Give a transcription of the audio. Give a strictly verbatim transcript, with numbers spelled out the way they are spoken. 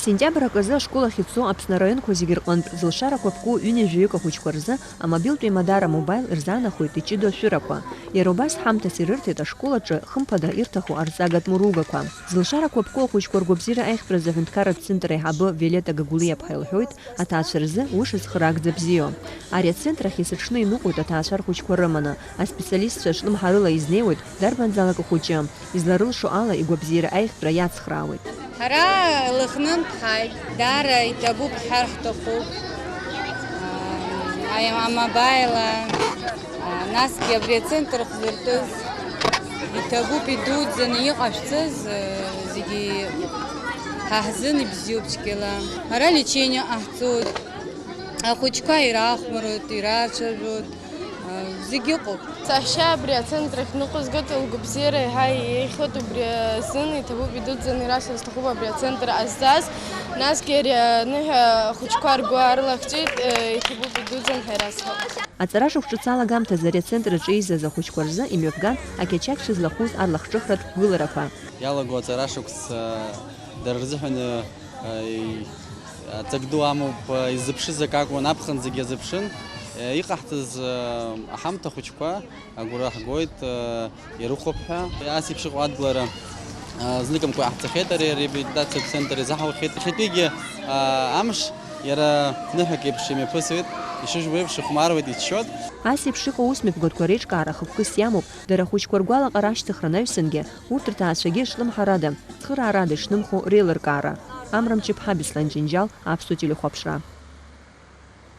Сентиабр аказы ашкол ахь ицо Аԥсны араионқәа зегьы рҟынтә зылшарақәа ԥку ҩынҩажәаҩык ахәыҷқәа рзы амобилтә еимадара Mobile рзаанахоит иҷыдоу ашәырақәа. Иара убас ҳамҭас ирырҭеит ашкол аҿы, хымԥада, ирҭаху арҵагатә муругақәа. Зылшарақәа ԥку ахәыҷқәа ргәабзиара аиӷьтәразы аҳәынҭқарратә центр аиҳабы Виолетта Гагулиаԥҳа илҳәоит, аҭаацәа рзы уи шыцхыраагӡа бзиоу. Ари ацентр ахь есыҽны иныҟәоит аҭаацәа рхәыҷқәа рыманы, аспециалистцәа шлымҳарыла изнеиуеит дарбанзаалак ахәыҷы. Изларылшо ала игәабзиара аиӷьтәра иацхраауеит. Ҳара Лыхнынтә ҳааит, даара иҭабуп ҳәар ҳҭахуп. Ам, Амобаила, а, насгьы абри ацентр хзыртәыз иҭабуп идуӡӡаны иҟашәҵаз, а, зегьы ҳа ҳзын ибзиоуп цәгьала. Ара лечение ҟаҳҵоит, ахәыҷқәа ирахәмаруеит, ирацәажәоит, а, зегь ыҟоуп. Саҳәшьа абри ацентр ахь ныҟәызгоит, лгәабзиара еиҳа еиӷьхоит, убри азын иҭабуп идуӡӡаны ирацәажәар сҭахуп абри ацентр ҟазҵаз, насгьы ари аныҳәа ахәыҷқәа ргәы аарлахҵәеит, э, иҭабуп идуӡӡан ҳәа ирасҳәап. Аҵара шықәс ҿыц алагамҭазы ари ацентр аҿы еизаз ахәыҷқәа рзы имҩаԥган ақьачақьцәа злахәыз арлахҿыхратә гәыларақәа. Иалаго аҵара шықәс, э, дара рзыҳәан, э, э, аҵак ду амоуп, э, иззыԥшыз акы акәын, аԥхын зегьы азыԥшын. Э, иҟаҳҵаз, э, аҳамҭа хәыҷқәа агәра ҳгоит, э, ирыхәап ҳәа. Ас еиԥш иҟоу адгылара, э, зныкымкәа иҟаҳҵахьеит, ари реабилитациатә центр изаҳаухьеит. Иахьатәигьы, э, амш иара ныҳәак еиԥш имҩаԥысуеит, ишыжәбо еиԥш ихәмаруеит, иччоит. Ас еиԥш иҟоу аусмҩаԥгатәқәа реиҿкаара хықәкыс иамоуп, дара ахәыҷқәа ргәалаҟара ашьҭыхра анаҩсангьы, урҭ рҭаацәагьы шлымҳарада, цхыраарада ишнымхо реилыркаара. Амра Мчыԥҳа, Беслан Џьынџьал, Аԥсуа телехәаԥшра.